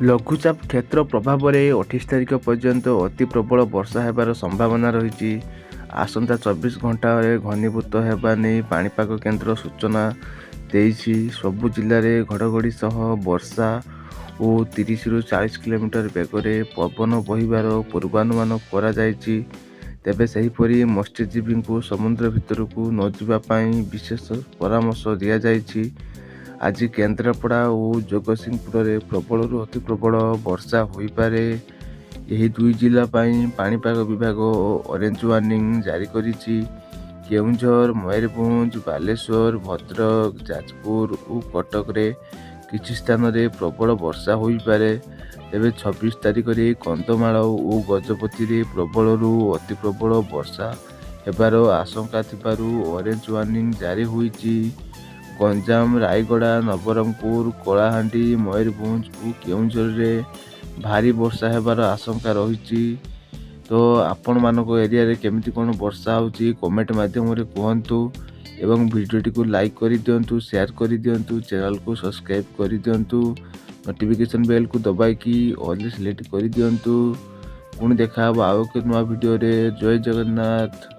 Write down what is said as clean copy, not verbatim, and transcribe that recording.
ଲଘୁଚାପ କ୍ଷେତ୍ର ପ୍ରଭାବରେ 28 ତାରିଖ ପର୍ଯ୍ୟନ୍ତ ଅତି ପ୍ରବଳ ବର୍ଷା ହେବାର ସମ୍ଭାବନା ରହିଛି। ଆସନ୍ତା 24 ଘଣ୍ଟାରେ ଘନୀଭୂତ ହେବା ନେଇ ପାଣିପାଗ କେନ୍ଦ୍ର ସୂଚନା ଦେଇଛି। ସବୁ ଜିଲ୍ଲାରେ ଘଡ଼ଘଡ଼ି ସହ ବର୍ଷା ଓ 30ରୁ 40 କିଲୋମିଟର ବେଗରେ ପବନ ବହିବାର ପୂର୍ବାନୁମାନ କରାଯାଇଛି। ତେବେ ସେହିପରି ମତ୍ସ୍ୟଜୀବୀଙ୍କୁ ସମୁଦ୍ର ଭିତରକୁ ନ ଯିବା ପାଇଁ ବିଶେଷ ପରାମର୍ଶ ଦିଆଯାଇଛି। ଆଜି କେନ୍ଦ୍ରାପଡ଼ା ଓ ଜଗତସିଂହପୁରରେ ପ୍ରବଳରୁ ଅତି ପ୍ରବଳ ବର୍ଷା ହୋଇପାରେ। ଏହି ଦୁଇ ଜିଲ୍ଲା ପାଇଁ ପାଣିପାଗ ବିଭାଗ ଅରେଞ୍ଜ ୱାର୍ଣ୍ଣିଂ ଜାରି କରିଛି। କେଉଁଝର, ମୟୂରଭଞ୍ଜ, ବାଲେଶ୍ୱର, ଭଦ୍ରକ, ଯାଜପୁର ଓ କଟକରେ କିଛି ସ୍ଥାନରେ ପ୍ରବଳ ବର୍ଷା ହୋଇପାରେ। ତେବେ 26 ତାରିଖରେ କନ୍ଧମାଳ ଓ ଗଜପତିରେ ପ୍ରବଳରୁ ଅତି ପ୍ରବଳ ବର୍ଷା ହେବାର ଆଶଙ୍କା ଥିବାରୁ ଅରେଞ୍ଜ ୱାର୍ଣ୍ଣିଂ ଜାରି ହୋଇଛି। ଗଞ୍ଜାମ, ରାୟଗଡ଼ା, ନବରଙ୍ଗପୁର, କଳାହାଣ୍ଡି, ମୟୂରଭଞ୍ଜ ଓ କେଉଁଝରରେ ଭାରୀ ବର୍ଷା ହେବାର ଆଶଙ୍କା ରହିଛି। ତ ଆପଣମାନଙ୍କ ଏରିଆରେ କେମିତି କ'ଣ ବର୍ଷା ହେଉଛି, କମେଣ୍ଟ ମାଧ୍ୟମରେ କୁହନ୍ତୁ ଏବଂ ଭିଡ଼ିଓଟିକୁ ଲାଇକ୍ କରିଦିଅନ୍ତୁ, ସେୟାର କରିଦିଅନ୍ତୁ, ଚ୍ୟାନେଲକୁ ସବସ୍କ୍ରାଇବ୍ କରିଦିଅନ୍ତୁ, ନୋଟିଫିକେସନ୍ ବେଲ୍କୁ ଦବାଇକି ଅଲ୍ ସିଲେକ୍ଟ କରିଦିଅନ୍ତୁ। ପୁଣି ଦେଖାହେବ ଆଉ ଏକ ନୂଆ ଭିଡ଼ିଓରେ। ଜୟ ଜଗନ୍ନାଥ।